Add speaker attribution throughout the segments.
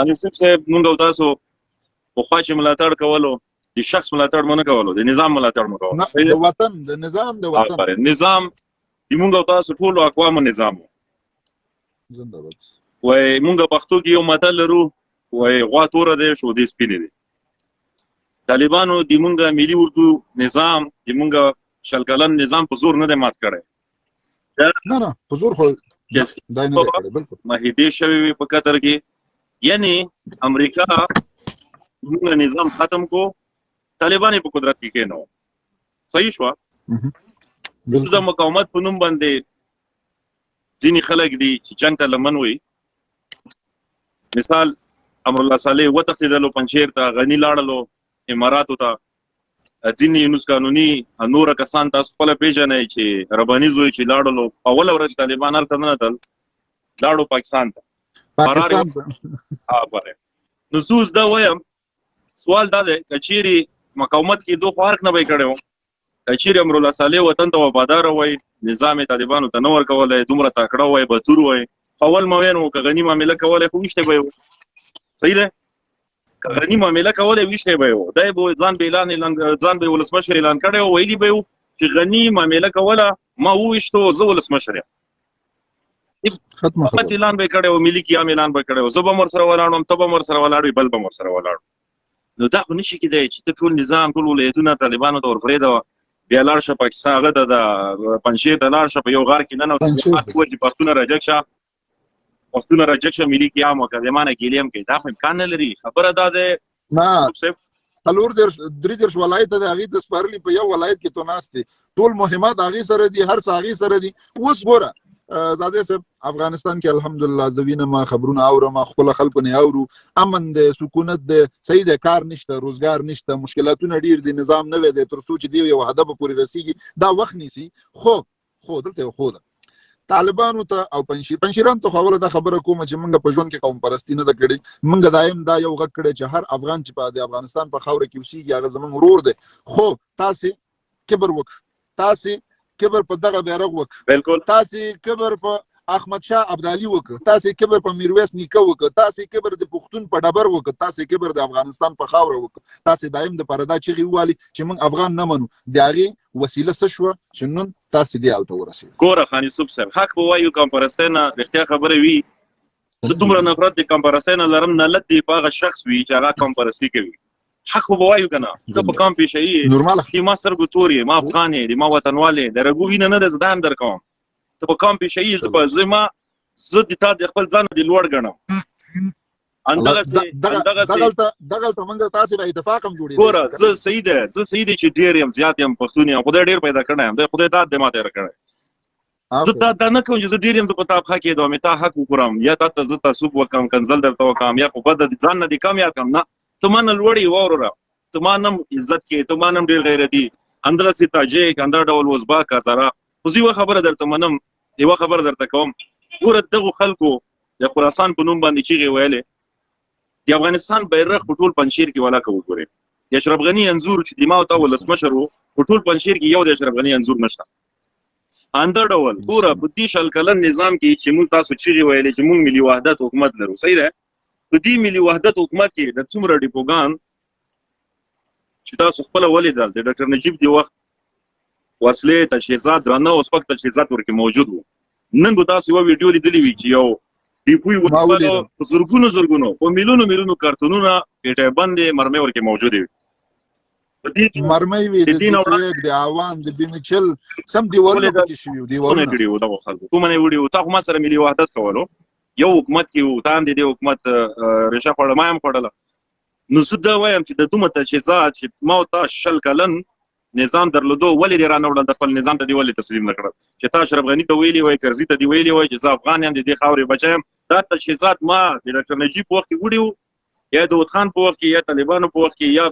Speaker 1: یوسف صاحب، مونږ او تاسو پخوا چې ملاتړ کولو، د شخص ملاتړ مو نه کولو، د نظام ملاتړ مو کولو.
Speaker 2: د وطن، د نظام، د وطن
Speaker 1: نظام، د مونږ او تاسو ټولو اقوامو نظام.
Speaker 2: زنده باد.
Speaker 1: وای مونږ پښتو کې یو متل لرو، وای غوا توره دی شودې سپینې دی. طالبانو د مونږ ملي اردو نظام، د مونږ 20 کلن نظام په زور نه دی مات کړی.
Speaker 2: نه نه، په زور خو دا نه دی کړی، بالکل.
Speaker 1: مهدې شوې وي په قطر کې، یعنی امریکا مونږ نظام ختم کو، طالبان په قدرت کې کېنو. صحیح شو. د مقاومت په نوم باندې ځینې خلک دي چې جنگ ته لمن وي. مثال امرالله صالح وتښتېدلو پنجشیر ته، غني لاړلو اماراتو ته، ځینې یونس قانوني نور کسان تاسو خپله پېژنئ چې رباني زوی چې لاړلو، اوله ورځ طالبان هلته نه تل، لاړو پاکستان ته.
Speaker 2: پاکستان ته.
Speaker 1: نو زه اوس دا وایم، سوال دا دی که چیرې مقاومت کېدو خو هرک نه به یې کړی و، که چیرې امرالله صالح وطن ته وفادار وای، نظام یې طالبانو ته نه ورکولی، دومره تکړه وای، بتور وای، خو اول ما وین که غني معامله کولی خو ویشتی به یې و. صحیح ده؟ که غني معامله کولی ویشتی به یې و، دی به ځان به اعلان، ځان به ولسمشر اعلان کړی و، ویلي به یې و چې غني معامله کوله، ما وویشتو، زه ولسمشر یم.
Speaker 2: ختمه
Speaker 1: خبره. اعلان به یې کړی و، ملي قیام اعلان به کړی و، زه به هم ورسره ولاړ وم، ته به هم ورسره ولاړ وې، بل به هم ورسره ولاړ. نو دا خو نشي کېدای چې ته ټول نظام، ټول ولایتونه طالبانو ته ورپرېږده، بیا لاړ شه پاکستان، هغه ته د پنجشیر ته لاړ شه، په یو غار کې ننوته، چې پښتونه راجګ شه، پښتونه راجګ شه، ملي قیام وکړه، زما نه ګیلې هم کوي. دا خو امکان نه لري. خبره دا ده
Speaker 2: نه، 34 33 ولایت د هغې ته سپارلي، په یو ولایت کې تو ناست دی، ټول مهمات هغې سره دي، هر څه هغې سره دي. اوس ګوره ځاځی صاحب، افغانستان کې الحمدلله زه وینم، خبرونه اورم، خپل خلکو نه اورو، امن دی، سکونت دی، صحیح دی، کار نشته، روزګار نشته، مشکلاتونه ډیر دي، نظام نوی دی، تر څو چې دی یو هدف پورې رسیږي دا وخت نیسي. خو دلته یو خو ده، طالبانو ته او پنجشیران ته خو اوله دا خبره کوم چې موږ په ژوند کې قوم پرستی نه ده کړې، موږ دایم دا یو غږ کړی چې هر افغان چې په د افغانستان په خاوره کې اوسېږي هغه زموږ ورور دی. خو تاسې کبر وکړ، تاسې کبر په دغه بیرغ وکړ،
Speaker 1: بالکل،
Speaker 2: تاسې کبر په احمد شاه ابدالي وکړ، تاسې کبر په میرویس نیکه وکړ، تاسې کبر د پښتون په ډبر وکړ، تاسې کبر د افغانستان په خاوره وکړ. تاسې دایم د پاره دا چیغې ووالي چې موږ افغان نه منو. د هغې وسیله څه شوه چې نن تاسې دې حال ته ورسېدئ؟
Speaker 1: ګوره خان یوسف صاحب، حق به وایو، قوم پرستۍ نه رښتیا خبره وي. زه دومره نفرت د قوم پرستۍ نه لرم، نالت دې په هغه شخص وي چې هغه قوم پرستي کوي. حق خو به وایو که نه، ته په قوم پېښه یې، دې ما سترګو تور یې، ما افغان یې، دې ما وطنوال یې، د رګو وینه نه ده، زه دا هم درکوم. ته په قوم پېښه یې، زه د تا د خپل ځان د لوړ ګڼم.
Speaker 2: دغلته موږ تاسې به اتفاق هم جوړېدی.
Speaker 1: ګوره زه صحیح دی، زه صحیح دی چې ډېر یم، زیات یم، پښتون یم، خدای ډېر پیدا کړی یم، دی خدای داد دی ما ته راکړی. زه دا نه کوم چې زه ډېر یم، زه په تا پښه کېدم، تا حق وخورم، یا تا ته زه تعصب وکړم، کنځل درته وکړم، یا په بده ځان نه دې کم یاد کړم. نه، ته ما نه لوړ یې وروره، ته ما نه عزت کې، ته ما نه ډېر غیرتي، همدغسې تاجک، همدا ډول ازبک، هزاره. خو زه یوه خبره درته منم، یوه خبره درته کوم. ګوره دغو خلکو د خراسان په نوم باندې چیغې ویلې، د افغانستان بیرغ په ټول پنجشیر کې ولاکه وګورئ، د اشرف غني انځور چې د ما او تا ولسمشر و، په ټول پنجشیر کې یو د اشرف غني انځور نشته. همدا ډول ګوره په دې 20 کلن نظام کې چې موږ تاسو چیغې ویلې چې موږ ملي وحدت حکومت لرو، صحیح ده؟ په دې ملي وحدت حکومت کې د څومره ډیپوګان چې تاسو خپله ولیدل، د ډاکټر نجیب د وخت وسلې، تجهیزات، درانه او سپک تجهیزات ورکې موجود وو. نن به تاسو یوه ویډیو لیدلې وي چې یو ډیپوی وپلو، په زرګونو زرګونو، په میلیونو میلیونو کارتونونه، پیټۍ بندې مرمۍ ورکې موجودې وي. په دې کې
Speaker 2: مرمۍ وې،
Speaker 1: د دین او
Speaker 2: د عوام، د بیمچل، سم دیوالونه پکې شوي وو، دیوالونه.
Speaker 1: کومه کړي وو دغو خلکو، کومه نه وړي وو. تا خو ما سره ملي وحدت کولو، یو حکومت کې وو، تا هم د دې حکومت ریښه خوړله، ما هم خوړله. نو زه دا وایم چې د دومره تجهیزات چې ما او تا 20 کلن نظام درلودو، ولې دې رانه وړل؟ د خپل نظام ته دې ولې تسلیم نه کړل؟ چې تا اشرف غني ته ویلي وای، کرزي ته دې ویلي وای چې زه افغان یم، د دې خاورې بچی یم، دا تجهیزات ما د ډاکټر نجیب په وخت کې وړي وو، یا د داود خان په وخت کې، یا طالبانو په وخت کې، یا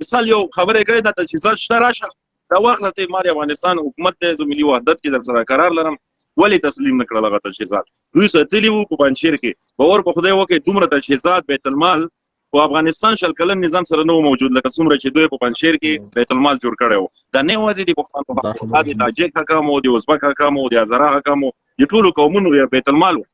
Speaker 1: مثال یو خبره یې کړې، دا تجهیزات شته، راشه دا واخله، ته ما د افغانستان حکومت دی، زه ملي وحدت کې در سره قرار لرم، ولې تسلیم نه کړل هغه تجهیزات؟ دوی ساتلي وو په پنجشیر کې، باور په خدای وکړئ دومره تجهیزات بیت المال په افغانستان 20 کلن نظام سره نه و موجود لکه څومره چې دوی په پنجشیر کې بیت المال جوړ کړی و. دا نه یوازې د پښتنو حق و، دا د تاجک حق هم و، د ازبک حق هم و، د هزاره حق هم و، د ټولو قومونو یې بیت المال و.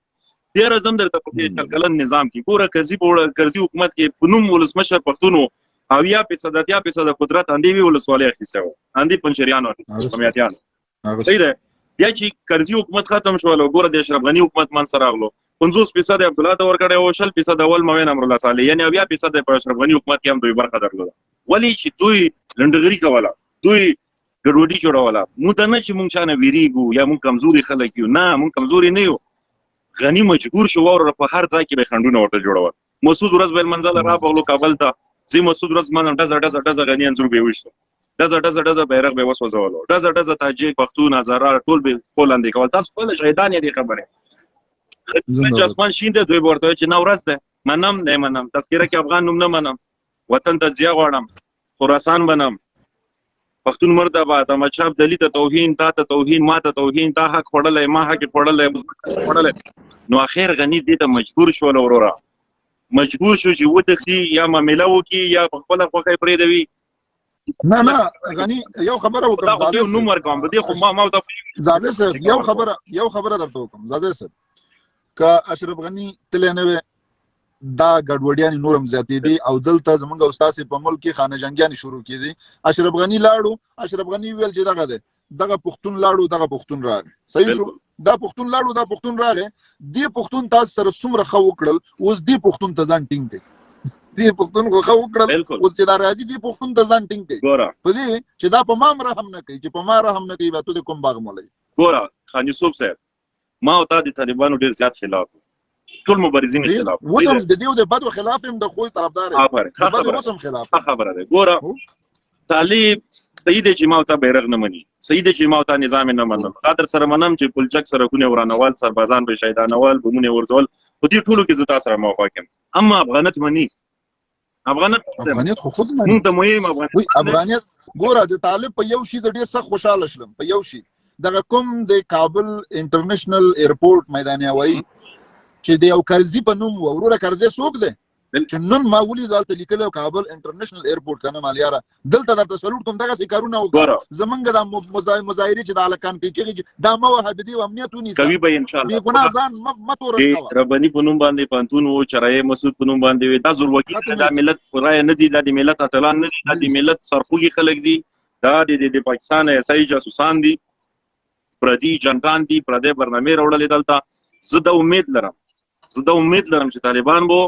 Speaker 1: بیا راځم درته په دې شل کلن نظام کې. ګوره کرزي په کرزي حکومت کې په نوم ولسمشر پښتون و، 70%، 80% قدرت اندې وی ولسوالۍ اخیستی و، اندې پنجشریانو، کمیاتیانو. صحیح ده. بیا چې کرزي حکومت ختم شو، ګوره د اشرف غني حکومت من سره راغلو، 50% عبدالله ته ورکړی و، 20% اول موین امرالله صالح، یعنی 70% په اشرف غني حکومت کې هم دوی برخه درلوده. ولې چې دوی لنډغري کوله، دوی ګډوډي جوړوله. موږ دا نه چې موږ چا نه ویریږو یا موږ کمزوري خلک یو، نه، موږ کمزوري نه یو. غني مجبور شو وروره، په هر ځای کې به خنډونه ورته جوړول. مسعود ورځ به منزله راغلو کابل ته، زی مسعود ورځ منم ډزه ډزه ډزه غني انځور به وشته، ډزه ډزه ډزه بیرغ به وسوځولو، ډزه ډزه تاجیک، پښتون، هزاره ټول به خو لاندې کول. تاسو خپل شهیدان یې دې خبرې. چې اسمان شین دی، دوی به ورته چې نه ورځ ده، منم نه منم، تذکره کې افغان نوم نه منم، وطن ته ځیا غواړم، خراسان منم، پښتون مرده باد، احمد شاه ابدالي ته توهین، تا ته توهین، ما ته توهین، تا حق خوړلی، ما حق خوړلی، خوړلی. نو اخر غني دې ته مجبور شول وروره، مجبور شو چې وتښتي، یا معامله وکړي یا په خپله خوښه یې پرېږدوي.
Speaker 2: نه نه غني یو خبره وکړم،
Speaker 1: دا خو نوم ورکوم دې، خو ما ما ته
Speaker 2: ځاځي صاحب یو خبره درته وکم. ځاځي صاحب، که اشرف غني تللی نه وی، دا ګډوډیانې نورم زیاتې دي او دلته زمونږ او ستاسې په ملک کې خانه جنګیانې شروع کېدې. اشرف غني لاړو، اشرف غني ویل چې دغه دی، دغه پښتون لاړو، دغه پښتون راغی. صحیح شو، دا پښتون لاړو، دا پښتون راغی. دې پښتون تاسو سره څومره ښه وکړل، اوس دې پښتون ته ځان ټینګ دی. دې پښتون خو ښه وکړل، اوس چې دا راځي دې پښتون ته ځان ټینګ دی. په دې چې دا په ما هم رحم نه کوي، چې په ما رحم نه کوي، بیا ته د کوم باغ مولوي.
Speaker 1: ګوره خان یوسف صاحب، ما او تا د طالبانو ډېر زیات خلاف، ټول مبارزین خلاف.
Speaker 2: اوس هم د دې د بدو خلاف هم د خو طرفدار یم.
Speaker 1: ښه خبره، خبره ده. ګوره طالب صحیح دی چې ما او تا بیرغ نه مني، صحیح دی چې ما او تا نظام نه منم، دا در سره منم چې پلچک سرکونه ورانول، سربازان به شهیدانول، بمونه ورځول، په دې ټولو کې زه تا سره موافق یم. اما افغانیت مني،
Speaker 2: افغانیت خو خود مني،
Speaker 1: مونږ ته مهم افغانیت.
Speaker 2: افغانیت ګوره د طالب په یو شي زه ډېر سخت خوشحاله شلم، په یو شي، دغه کوم د کابل انټرنیشنل ایرپورټ میدان هوایي چې د یو کرزي په نوم و. وروره کرزی څوک دی چې نن ما ولید هلته لیکلی و کابل انټرنیشنل ایرپورټ که نه مالیاره، دلته درته سلوټ کوم، دغسې کارونه وکړه. زمونږ دا مظاهرې چې د هلکان کوي چیغې چې دا مه وهه، د دې امنیت ونیسه،
Speaker 1: کوي به انشاءالله.
Speaker 2: بې ګناه ځان مه تورن کوه.
Speaker 1: رباني په نوم باندې پوهنتون و، چرایې مسعود په نوم باندې وي، دا زورواکي دا ملت رایه نه دي، دا د ملت اتلان نه دي، دا د ملت سرخوږي خلک دي، دا د پاکستان ایس آی جاسوسان دي، پردي جنټان دي، پردی برنامې راوړلې دلته. زه دا امید لرم، زه دا امید لرم چې طالبان به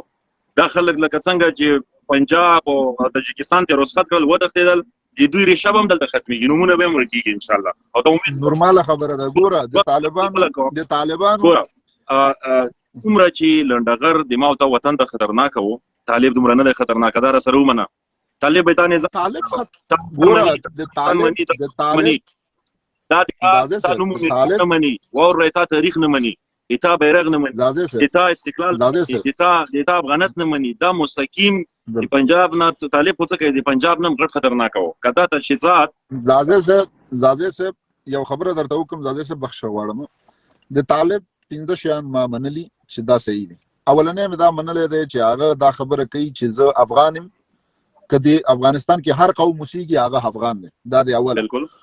Speaker 1: دا خلک لکه څنګه چې پنجاب او تاجکستان ته رخصت کړل، وتښتېدل، د دوی ریښه به هم دلته ختمېږي، نومونه به هم ورکېږي انشاءالله. او دا امید
Speaker 2: نورماله خبره ده. ګوره د طالبانو، د طالبانو
Speaker 1: ګوره څومره چې لنډغر د ما او تا وطن ته خطرناک و، طالب دومره نه دی خطرناک، دا را سره ومنه. طالب به تا نظام
Speaker 2: طالب ګوره د طالب، د طالب
Speaker 1: دا تا نوم نه مني، وروره تا تاریخ نه مني، تا بیرغ نه مني، تا استقلال، تا افغانیت نه مني. دا مستقیم د پنجاب نه طالب خو څه کوي، د پنجاب نه هم غټ خطرناک و. که دا تجهیزات
Speaker 2: ځاځی صاحب یو خبره درته وکړم، ځاځی صاحب بخښنه غواړم. د طالب 5 شیان ما منلي چې دا صحیح دي. اولنی مې دا منلی دی چې هغه دا خبره کوي چې زه افغان یم، که د افغانستان کې هر قوم اوسېږي هغه افغان دی، دا دی اول.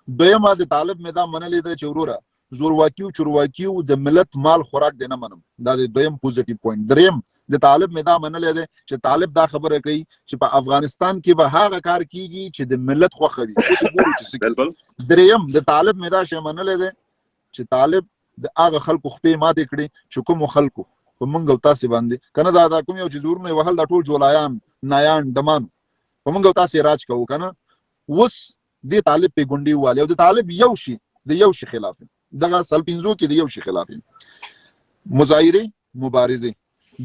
Speaker 2: دویمه د طالب مې دا منلی دی چې وروره زورواکي او چورواکي او د ملت مال خوراک دی نه منم، دا دی دویم پوزیټیو پوینټ. دریم د طالب مې دا منلی دی چې طالب دا خبره کوي چې په افغانستان کې به هغه کار کیږي چې د ملت خوښه وي. اوس ګورو چې څه کیږي. دریم د طالب مې دا شی منلی دی چې طالب د هغه خلکو خپې ماتې کړې چې کومو خلکو په موږ او تاسې باندې که نه دا کوم یو چې زورونه یې وهل، دا ټول جولایان، نایان، ډمان په موږ او تاسې راج کوو که نه. اوس دې طالب پې ګونډې ووهلې او د طالب یو شي د یو شي خلاف یم، دغه سل پنځو کې د یو شي خلاف یم، مظاهرې، مبارزې،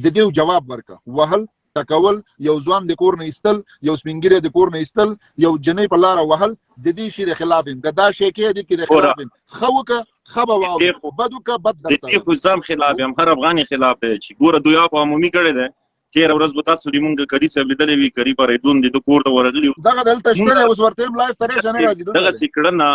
Speaker 2: د دې جواب ورکړه، وهل ټکول، یو ځوان د کور نه ایستل، یو سپینږیری د کور نه ایستل، یو جنۍ په لاره وهل، د دې شي د خلاف یم. که دا شی کې دې کې د خلاف یم، ښه وکړه ښه به واورې، بد وکړه بد درته.
Speaker 1: د دې خو زه هم خلاف یم، هر افغان یې خلاف دی چې ګوره دوی په عمومي کړی دی. تېره ورځ به تاسو د مونږ کري صاحب لیدلی وي، کري پرېدون د ده کور ته ورغلي وو.
Speaker 2: دغه دلته شته دی، اوس ورته هم لایف ته راشه، نه راځي دلته.
Speaker 1: دغسې کړنه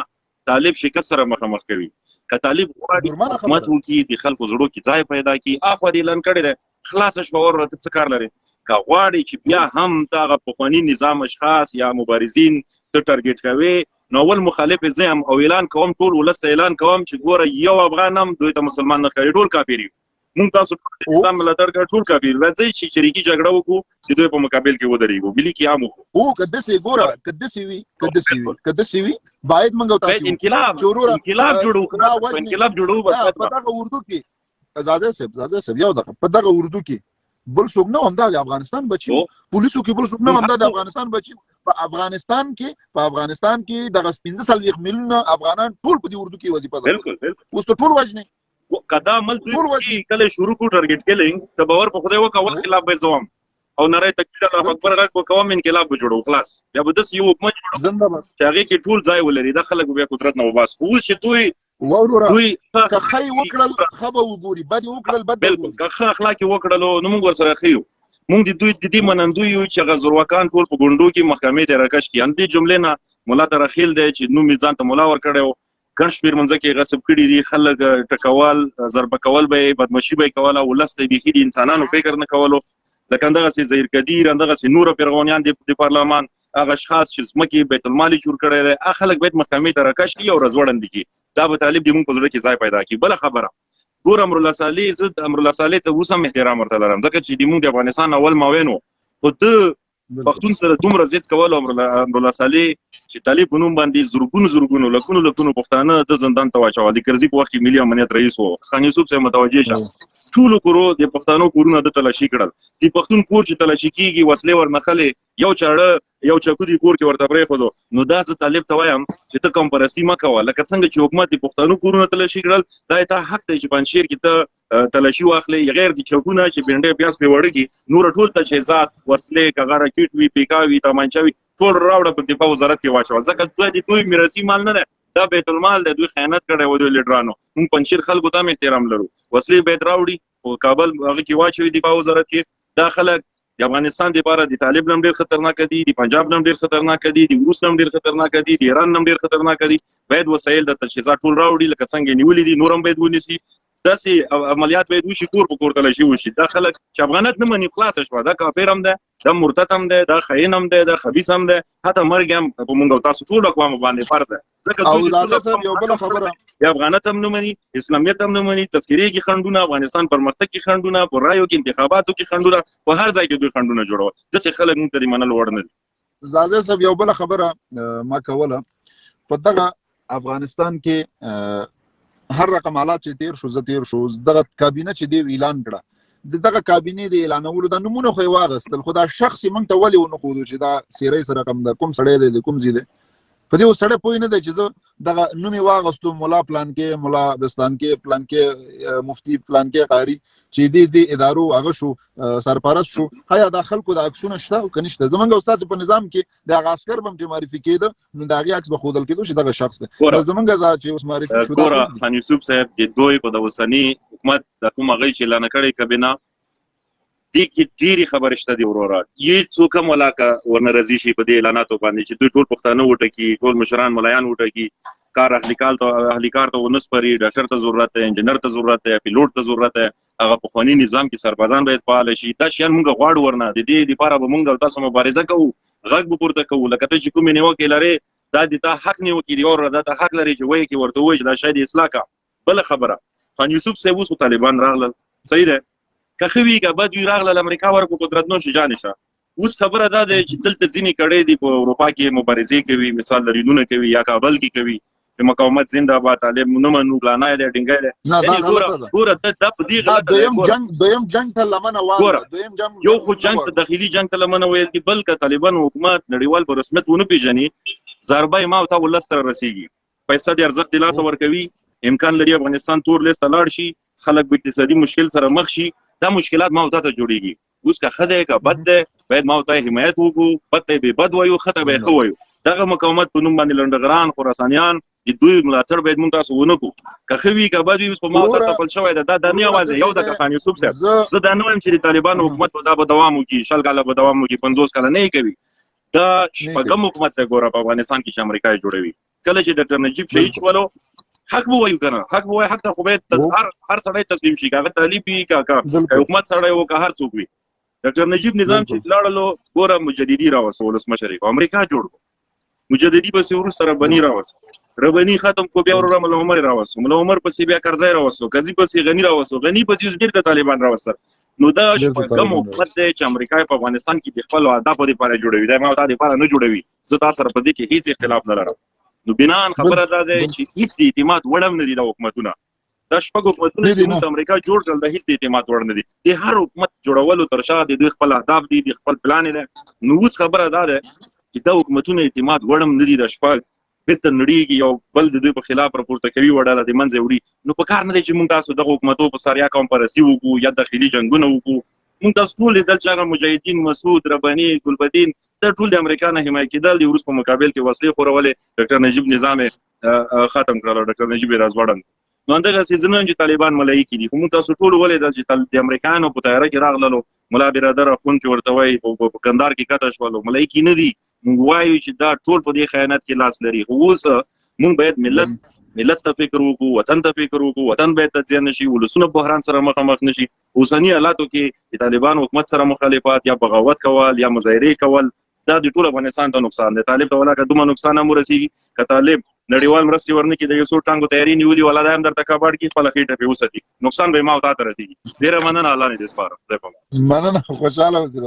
Speaker 1: طالب شکست سره مخامخ کوي. که طالب غواړي حکومت وکړي، د خلکو زړو کې ځای پیدا کړي، اخوا دې اعلان کړی دی، خلاصه شوه وروره، ته څه کار لرې؟ که غواړي چې بیا هم دغه پخواني نظام اشخاص یا مبارزین ته ټارګېټ کوې، نو اول مخالف یې زه یم او اعلان کوم، ټول ولس ته اعلان کوم چې ګوره یو افغان هم دوی ته مسلمان نه ښکاري، ټول کافر یو. مونږ تاسو ټول د نظام ملاتړ کړ، ټول کافر. راځئ چې شریکي جګړه وکړو، چې دوی په مقابل کې ودرېږو، ملي قیام وکړو.
Speaker 2: او که داسې ګوره، که داسې وي، که داسې وي، که داسې وي، باید موږ تاسو
Speaker 1: باید انقلاب انقلاب جوړو، انقلاب جوړو.
Speaker 2: په دغه اردو کې ځاځی صاحب، ځاځی صاحب، یو دغه په دغه اردو کې بل څوک نه، همدا د افغانستان بچي، پولیسو کې بل څوک نه، همدا د افغانستان بچي. په افغانستان کې، په افغانستان کې دغه 45 میلیونه افغانان ټول په دې اردو کې وظیفه
Speaker 1: ده. بالکل بالکل.
Speaker 2: اوس ته ټول وژنې.
Speaker 1: کدا عمل دوی کله شروع کو ټارګټ کلینګ، ته باور په خدای وکړه، اول انقلاب به زوم او نری تکبیر الله اکبر غږ وکوم، انقلاب به جوړو، خلاص. بیا به داسې یو حکومت جوړو چې هغې کې ټول ځای ولري، دا خلک به بیا قدرت نه وباس. خو اوس چې دوی
Speaker 2: وروره دوی که ښه یې وکړل ښه به وګوري، بد یې وکړل بد.
Speaker 1: بالکل، که ښه اخلاق یې وکړلو نو موږ ورسره ښه یو. موږ د دوی د دې منندوی یو چې هغه زورواکان ټول په ګونډو کې محکمې ته راکش کړي. همدې جملې نه ملا ترخیل دی چې نوم یې ځان ته ملا ورکړی و، ګڼ شمېر مځکې یې غصب کړي دي، خلک ټکول، ضربه کول به یې، بدمشي به یې کوله، ولس ته یې بیخي د انسانانو فکر نه کولو. لکه همدغسې ظهیر قدیر، همدغسې نور پیرغونیان د پارلمان، هغه اشخاص چې ځمکې بیت المال یې چور کړی دی، هغه خلک باید محکمې ته راکش کړي او راځوړند کړي. دا به طالب د موږ په زړه کې ځای پیدا کړي. بله خبره ګور، امرالله صالح، زه امرالله صالح ته اوس هم احترام ورته لرم، ځکه چې د موږ د افغانستان اول معاون و، خو ده پښتون سره دومره ضد کول. امرالله صالح چې طالب په نوم باندې زرګونو زرګونو لکونو لکونو پښتانه د زندان ته واچول، د کرزي په وخت کې ملي امنیت رئیس و. خان یوسف صاحب متوجه شه، ټولو کورو د پښتنو کورونه د تلاشي کړل. د پښتون کور چې تلاشي کیږي، وسلې ورنخلې، یو چاړه یو چاکو د کور کې ورته پرېښودو. نو دا زه طالب ته وایم چې ته قوم پرستي مه کوه. لکه څنګه چې حکومت د پښتنو کورونه تلاشي کړل، دا تا حق دی چې پنجشیر کې ته تلاشي واخلې، غیر د چاکونه چې بینډې پیاز پرې وړه کړي، نور ټول تجهیزات، وسلې، که هغه راکټ وي، پیکا وي، تمانچه وي، ټول راوړه په دفاع وزارت کې واچوه، ځکه دوی د دوی میراثي مال نه دی، دا بیت المال دی. دوی خیانت کړی و دوی لیډرانو. موږ پنجشیر خلکو ته هم احترام لرو، وسلې باید راوړي په کابل هغه کې واچوي دفاع وزارت کې. دا خلک د افغانستان لپاره د طالب نم ډیر خطرناک دي، د پنجاب نم ډیر خطرناک دي، د روس نم ډیر خطرناک دي، د ایران نم ډیر خطرناک دي. باید وسایل د تجهیزات ټول راوړي لکه څنګه نیولې دي، نور هم باید ونیسي. داسې عملیات باید وشي، کور په کور تلاشي وشي. دا خلک چې افغانیت نه مني، خلاصه شوه. دا کافر هم دی، دا مرتد هم دی، دا خاین هم دی، دا خبیث هم دی، حتی مرګ هم په مونږ او تاسو ټول اقوامو باندې فرض دی،
Speaker 2: ځکه او دا صاحب یو بل خبره،
Speaker 1: یا افغانیت هم نه مني، اسلامیت هم نه مني، تذکرې کې خنډونه، افغانستان پرمختګ کې خنډونه، په رایو کې انتخاباتو کې خنډونه، په هر ځای کې دوی خنډونه جوړول. داسې خلک مونږ ته د منلو وړ نه دي.
Speaker 2: ځاځی صاحب یو بل خبره ما کوله، په دغه افغانستان کې هر رقم حالات چې تیر شو، زه تیر شو، دغه کابینه چې دی اعلان کړه، د دغه کابینې د اعلانولو دا نمونه خو یې واغستل، خو دا شخص یې موږ ته ولې ونه ښودو چې دا څېره یې څه رقم ده، کوم سړی دی، د کوم ځای دی؟ په دې اوس سړی پوه نه دی چې زه دغه نوم یې واغستو، ملا پلانکې، ملا بستانکې، پلانکې مفتي، پلانکې قاري، چې دې دې ادارو هغه شو، سرپرست شو. آیا دا خلکو د عکسونه شته او که نشته؟ زمونږ استاد په نظام کې د هغه عسکر به هم چې معرفي کېده، نو د هغې عکس به ښودل کېدو چې دغه شخص دی. زمونږ دا چې اوس معرفي شو،
Speaker 1: ګوره خان یوسف صاحب، د دوی په د اوسني حکومت د کوم هغه چې اعلان کړې کابینه، دې کې ډېرې خبرې شته دي وروره. یې څوک هم ولاکه ورنه راضي شي په دې اعلاناتو باندې چې دوی ټول پښتانه وټکي، ټول مشران ملایان وټکي، کار اهلي کار ته ونه سپاري، ډاکټر ته ضرورت دی، انجنیر ته ضرورت دی، پیلوټ ته ضرورت دی، هغه پخواني نظام کې سربازان باید فعال شي. دا شیان مونږ غواړو ورنه، د دې لپاره به مونږ او تاسو مبارزه کوو، غږ به پورته کوو. لکه ته چې کومې نیوکې لرې، دا د تا حق نیوکې دي وروره، دا ته حق لرې چې وایې کې ورته ووایې چې دا شی دې اصلاح کړه. بله خبره، خان یوسف صاحب اوس طالبان راغلل، صحیح دی، که ښه وي که بد وي، راغلل، امریکا ورکو قدرت نو شجاع نشه. اوس خبره دا ده چې دلته ځینې کړۍ دي په اروپا کې مبارزې کوي، مثال لرینونه کوي یا کابل کې کوي چې مقاومت زنده باد، طالب نه منو، فلانی دی، ډینګی دی.
Speaker 2: یعنې
Speaker 1: ګوره ګوره دا په دې غلطه
Speaker 2: ده. دویم جنګ ته لمنه واوره،
Speaker 1: دویم جنګ یو خو جنګ ته داخلي جنګ ته لمنه ویل دي، بل که طالبان حکومت نړیوال په رسمیت ونه پېژني، ضربه یې ما او تا ولس سره رسېږي، پیسه د ارزښت د لاسه ورکوي، امکان لري افغانستان تور لیست ته لاړ شي، خلک به اقتصادي مشکل سره مخ شي. دا مشکلات ما او تا ته جوړېږي. اوس که ښه دی که بد دی، باید ما او تا حمایت وکړو، بد ته به بد وایو، ښه ته به ښه وایو. دغه مقاومت په نوم باندې لنډغران، خراسانیان، د دوی ملاتړ باید مونږ تاسو ونه کړو. که ښه وي که بد وي، اوس په ما او تا تپل شوی ده. دا نه یوازې یو د خان یوسف صاحب، زه دا نه وایم چې د طالبانو حکومت به دا به دوام وکړي، 20 کاله به دوام وکړي، 50 کاله نه یې کوي. دا شپږم حکومت دی ګوره په افغانستان کې چې امریکا یې جوړوي. کله چې ډاکټر نجیب شهید شولو، حق به وایو که نه، حق به وایو، حق ته خو باید هر سړی تسلیم شي، که هغه طالب وي، که حکومت سړی و، که هر څوک وي. ډاکټر نجیب نظام چې لاړلو، ګوره مجددي راوسته، ولسمشر یې امریکا جوړ کړو، مجددي پسې وروسته رباني راوسته. ربني ختم کو، بیا وروره ملا عمر راوستو، ملا عمر پسې بیا کرزی راوستو، کرزي پسې غني راوستو، غني پسې اوس بیرته طالبان راوستل. نو دا شپږم حکومت دی چې امریکا په افغانستان کې د خپل اهدافو لپاره جوړوي، دا ما تا لپاره نه جوړوي. زه تا سره په دې کې هیڅ اختلاف نه لرم. نو بنان خبره دا ده چې هیڅ د اعتماد وړ هم نه دي دا حکومتونه. دا شپږ حکومتونه چې موږ امریکا جوړ کړل، دا هیڅ د اعتماد وړ نه دي. د هر حکومت جوړولو تر شا د دوی خپل اهداف دي، د خپل پلان دی. نو اوس خبره دا ده چې دا حکومتونه اعتماد وړ هم نه دي. د شپږ بیرته نړیږي، یو بل د دوی په خلاف راپورته کوي، وډاله د منځه وړي. نو په کار نه دی چې موږ تاسو دغه حکومتو په سر یا قوم پرسي وکړو یا داخلي جنګونه وکړو. موږ تاسو ټول لیدل چې هغه مجاهدین، مسعود، رباني، ګلبدین، دا ټول د امریکا نه حمایه کېدل، د روس په مقابل کې وسلې خورولې، ډاکټر نجیب نظام ختم کړل، ډاکټر نجیب یې راځوړند. نو همدغسې زه نه وایم چې طالبان ملایکې دي، خو موږ تاسو ټول ولیدل چې د امریکایانو په طیاره کې راغللو، ملا برادر اخوند چې ورته وایي په کندهار کې کته شولو، ملایکې نه دي. موږ وایو چې دا ټول په دې خیانت کې لاس لري. خو اوس موږ باید ملت ته فکر وکړو، وطن ته فکر وکړو. وطن باید تجزیه نشي، ولسونه بحران سره مخامخ نشي. اوسنی حالاتو کې د طالبان حکومت سره مخالفت یا بغاوت کول یا مظاهرې کول، دا د ټول افغانستان ته نقصان دی. طالب ته ولاکه دومره نقصان هم ورسیږي که طالب نړیوال مرستې ورنکړي، د یو څو ټانګو تیارې نیولي ولا دا هم درته کباړ کړي، خپله خېټه پرې وساتي، نقصان به یې ما او تا ته رسیږي. ډېره مننه، الله دې سپاره.
Speaker 2: مننه، خوشحاله اوسې.